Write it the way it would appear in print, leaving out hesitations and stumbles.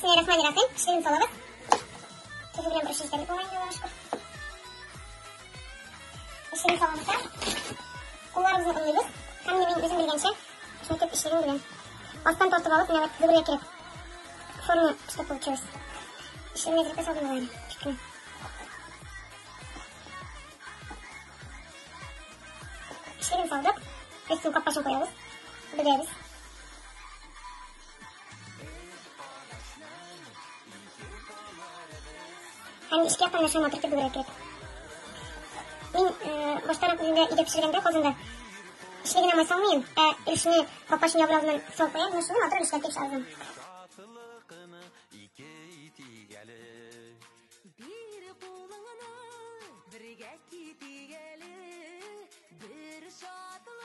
Бисмиллахиррахманиррахим. Эчлеген салабыз. Тозы белән борычы җитәрлек була инде, Аллага шөкер. Эчлеген салабыз да. Кулларыбызны онлыйбыз. Һәм мин үзем белгәнчә, шулай итеп эчлеген белән. Астан тартып алып, менә вот бөгергә кирәк. Форма, что получилось. Эчлеген әзрәк тә салдым бугай әле. Чүт кенә. Эчлеген салдык. Өстен капкачын куябыз. Бөгәбез. Һәм эчке яктан нәрсә матур итеп бөгергә кирәк. Мин баштарак үземдә өйдә пешергәндә казанда эчле генә май салмыйм, ә өлешне капкачын ябыр алдыннан салып куям, менә шуны матур өлешләп тик чыгарсам. Бир кулыңны, бергә китик әле, бер шатлык.